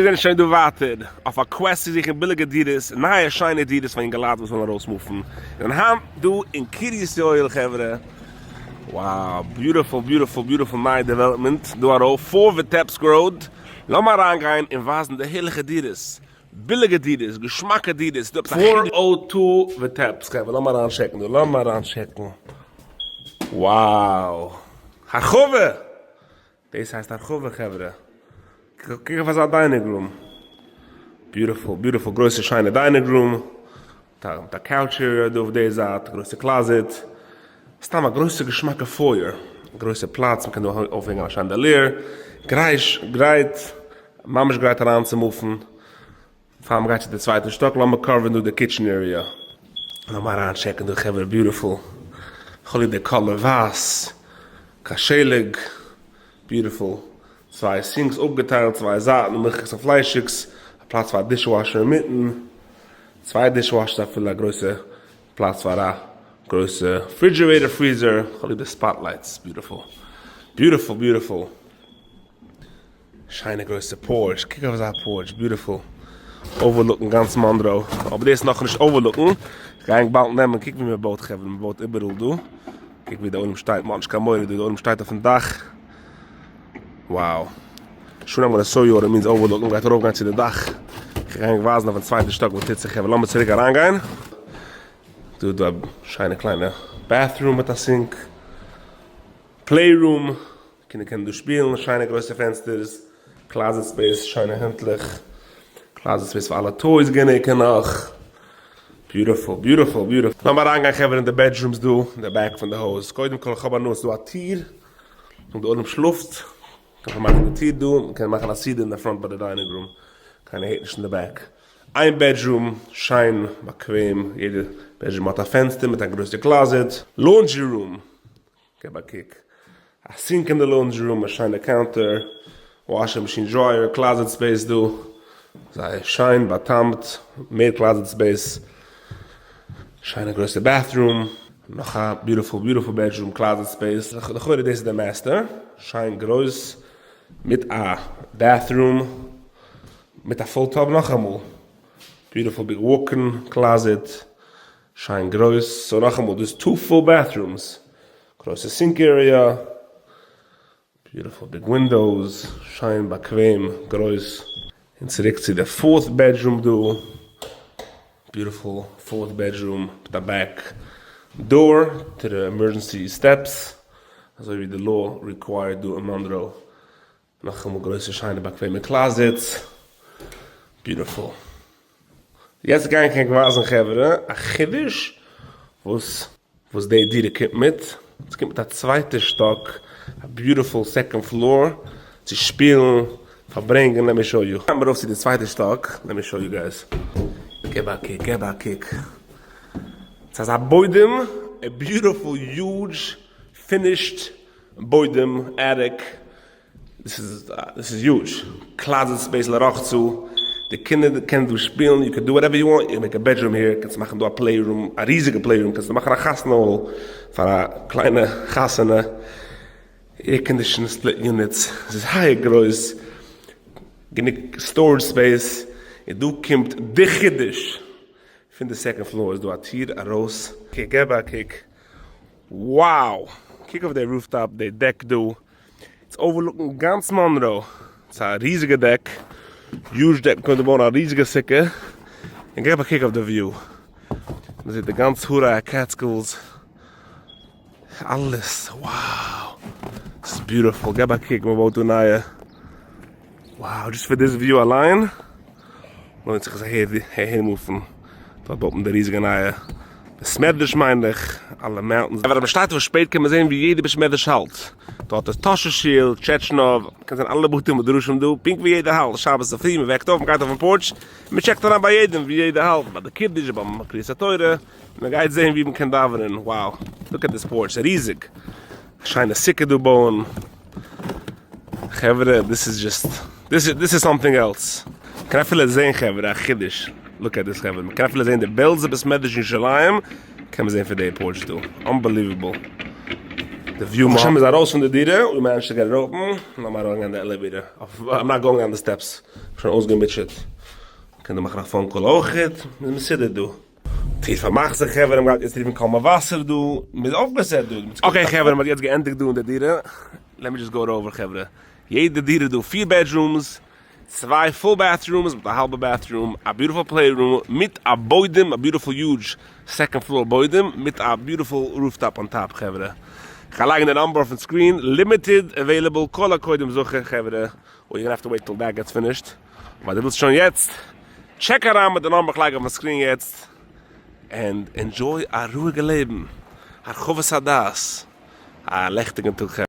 מיר זענען שוין דא ווייטער אויף א quest צו זוכן ביליגע דירות, נייע שיינע דירות פאר אינגעלייט וואס ווילן ארויסמופן, און היינט דא אין קרית יואל חברה, wow beautiful beautiful beautiful נייע development דא ארויף 4 Vitebsk Road, לאמיר אריינגיין און ווייזן די הערליכע דירות, ביליגע דירות, געשמאקע דירות, ס'דא עפעס א חידוש. 402 Vitebsk חברה, לאמיר אריינטשעקן דא, לאמיר אריינטשעקן, wow הרחבה! דאס הייסט הרחבה חברה. קוק אויף אזא dining room. Beautiful beautiful גרויסע שיינע dining room. מיט א couch area דא אויף די זייט, גרויסע closet. סתם א גרויסע געשמאקע foyer. גרויסע פלאץ, מ'קען דא אויפהענגען א chandelier. גרייט, ממש גרייט אריינצומופן. פאר מ'גייט צו די צווייטע שטאק לאמיר cover ן דא די kitchen area. לאמיר אריין טשעקן דא חברה beautiful. כ'האב ליב די color ווייס. כשלג. Beautiful. צוויי sinks אפגעטיילט צוויי זייטן מילכיגס און פליישיגס. א פלאץ פאר א dishwasher אינמיטן. צוויי dishwashers אפילו א גרויסע פלאץ פאר א גרויסע refrigerator freezer. כ'האב ליב די spotlights. Beautiful. Beautiful beautiful. שיינע גרויסע porch, קוק אויף אזא porch, beautiful, overlooking גאנץ מאנראו, אבער דאס נאכנישט overlooking, כ'גיי ענק באלד נעמען, קוק ווי מען בויט חברה, מען בויט איבעראל דא, קוק ווי די עולם שטייט, מען האט נישט קיין מורא דא, די עולם שטייט אויפן דאך, wow, שוין I'm gonna show you what it means overlooking, מ'גייט ארויפגיין צו די דאך, כ'גיי ענק ווייזן אויפן צווייטן שטאק וואס טוט זיך חברה, לאמיר צוריק אריינגיין, דא איז דא א שיינע קליינע bathroom מיט א sink, play room. קינדער קענען דא שפילן, שיינע גרויסע פענסטערס, closet space, שיינע הענטלעך, closet space פאר אלע toys גענוג און נאך, beautiful beautiful beautiful. לאמיר אריינגיין חברה אין די bedrooms דא אין די back פון די הויז, קודם כל איך האב הנאה ס'דא א טיר, און די עולם שלאפט, קען פארמאכן די טיר דא, מ'קען מאכן א סעודה אין די front ביי די dining room, קיינער הערט נישט אין די back. איין bedroom, שיין, באקוועם, יעדע bedroom האט א פענסטער מיט א גרויסע closet, laundry room, געב א קוק. א sink אין די laundry room, א שיינע counter, washing machine dryer, closet space דא. זייער שיין, באטאמט, מער closet space. שיינע גרויסע bathroom. נאך א beautiful beautiful bedroom, closet space. לכאורה דאס איז די master. שיין גרויס, מיט א bathroom, מיט א full tub נאכאמאל. Beautiful big walk-in closet. שיין גרויס, so נאכאמאל דאס איז two full bathrooms, גרויסע sink area, beautiful big windows, שיין באקוועם גרויס. און צוריק צו די fourth bedroom דא, beautiful fourth bedroom מיט א back door to די emergency steps, אזוי ווי די law required דא אין מאנראו. נאכאמאל גרויסע שיינע באקוועמע closets, beautiful. יעצט גיי איך ענק ווייזן חברה א חידוש וואס וואס די דירה קומט מיט, עס קומט מיט א צווייטע שטאק, א beautiful second floor צו שפילן, פארברענגען, let me show you. גיימיר ארויף צו די צווייטע שטאק, let me show you guys. געב א קוק, געב א קוק. ס'איז אזא בוידעם, א beautiful huge finished בוידעם, attic, דאס איז דאס איז huge, closet space לרחצה, די קינדער קענען דא שפילן, you can do whatever you want, you make a bedroom here, קענסט מאכן דא א play room, א ריזיגע play room, קענסט דא מאכן א חתונה hall פאר א קליינע חתונה, air condition split units, עס איז זייער גרויס, גענוג storage space, און דא קומט די חידוש, פון די second floor איז דא א טיר ארויס. געב א קוק Wow! קוק אויף די rooftop, די deck דא, it's overlooking גאנץ מאנרא, ס'איז א ריזיגע deck, huge deck, מ'קען דא בויען א ריזיגע סוכה, און געב א קוק אויף די view, מ'זעט די גאנץ הרי הקעטסקילס, אלעס, wow! ס'איז beautiful, געב א קוק, מ'בויט דא נייע, wow! Just פאר this view אליין. לוינט זיך עס אהער אהער מופן, דארט בויט מען די ריזיגע נייע בית מדרש מיין איך, אלע mountains, אבער אז מען שטייט אויף שפעט קען מען זען ווי יעדע בית מדרש האלט, דארט איז טאהשער שול, טשעטשנוב, מען קען זען אלע בתי מדרשים דא, פונקט ווי יעדער האלט, שבת צופרי מען וועקט אויף מען גייט אויפן porch, מען טשעקט אריין ביי יעדעם ווי יעדער האלט, ביי די קידוש, ביים קריאת התורה, מען גייט זען ווי מען קען דאווענען, wow, look at this porch, ריזיג, א שיינע סוכה דא בויען. חברה this is just this is this is something else. מ'קען אפילו זעהן חברה א חידוש. Look at this חברה. מ'קען אפילו זעהן די בעלזע בית מדרש אין ירושלים קען מען זעהן פון די porch דא. Unbelievable. די view ברוך השם איז ארויס פון די דירה, we managed to get it open, לאמיר אריינגיין אין די elevator, I'm not going down the steps, שוין אויסגעמוטשעט, מ'קען דא מאכן א phone call אויכעט, מ'איז מסודר דא. טיר פארמאכט זיך חברה, מ'גייט יעצט רופן קול מבשר דא, מ'איז אויפגעסעט דא. okay חברה מ'האט יעצט געענדיגט דא אין די דירה, let me just go over חברה, יעדע דירה דא פיר bedrooms, צוויי full bathrooms מיט א האלבע bathroom, א beautiful playroom מיט א בוידעם, א beautiful huge second floor בוידעם מיט א beautiful rooftop on top חברה. כ'גיי לייגן די number אויפן screen, limited available, כל הקודם זכה חברה, or you gonna have to wait till that gets finished, אבער דו ווילסט שוין יעצט, check אריין מיט די number כ'לייג אויפן screen יעצט, and enjoy א רואיגע לעבן, הרחבת הדעת, א לעכטיגן טאג חברה.